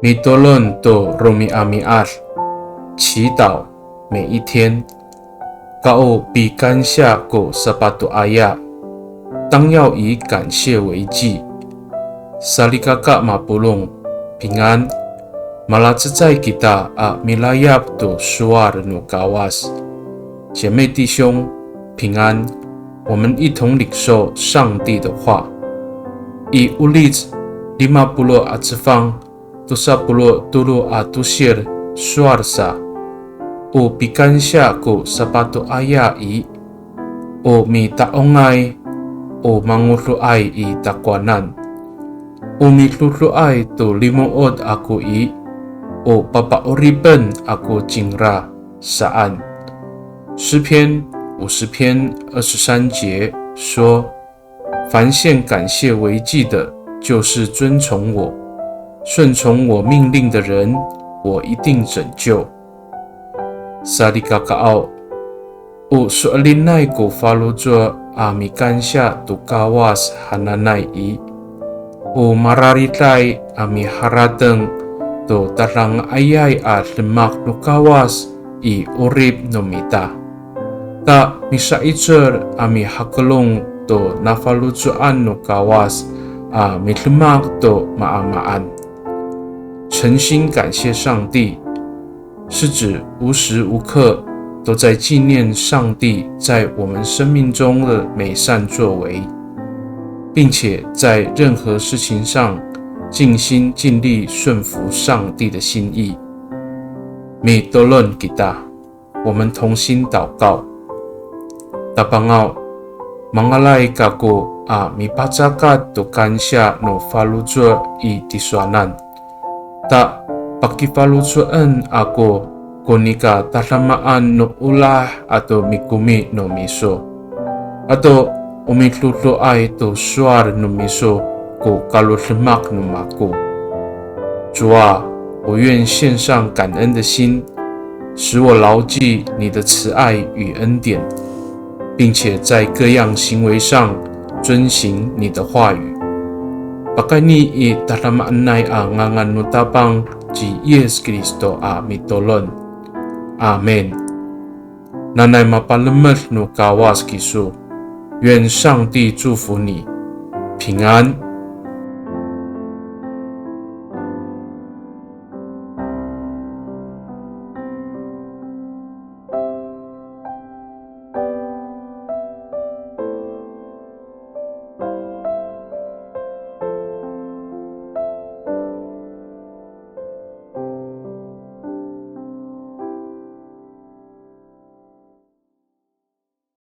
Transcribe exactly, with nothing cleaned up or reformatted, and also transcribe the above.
Mitolon to romi'ami'ad, 祈祷每一天。Kao pikansiya ko sapatoaya, 当要以感谢为祭。Salikaka mapolong, 平安。Malacecay kita a milayap to sowal no Kawas. 姐妹弟兄，平安。我们一同领受上帝的话。I Olic lima polo' a cefang, tosa polo' tolo a tosil sowal sa, o pikansiya ko sapatoaya i, o mita'ongay, o mangodoay i takowanan, o midodoay to limo'ot ako i, o papa'oripen ako cingra saan. 诗篇五十篇二十三节说，凡献感谢为祭的，就是遵从我，顺从我命令的人，我一定拯救。Salikakaaw, o so'elinay ko faloco' a mikansiya to Kawas hananay i, o marariday a miharateng to tadangayay a demak no Kawas i 'orip no mita. Ta misa'icel a mihakelong to nafaloco'an no Kawas a midemak to maamaan. 诚心感谢上帝，是指无时无刻都在纪念上帝在我们生命中的美善作为，并且在任何事情上尽心尽力顺服上帝的心意。Mitolon kita, 我们同心祷告。Tapangaw, mangalay kako a mipacakat to kansiya no faloco' i tisowanan. Ta pakifaloco'en ako ko nika tadamaan no olah ato mikomi no miso, ato o midodoay to sowal no miso ko kalodemak no mako. 主啊，我愿献上感恩的心，使我牢记你的慈爱与恩典，并且在各样行为上遵行你的话语。Pakayni i tadamaanay a ngangan no Tapang ci Yis Kristo a mitolon. Amin. Nanay mapalemed no Kawas kiso. 愿上帝祝福你，平安。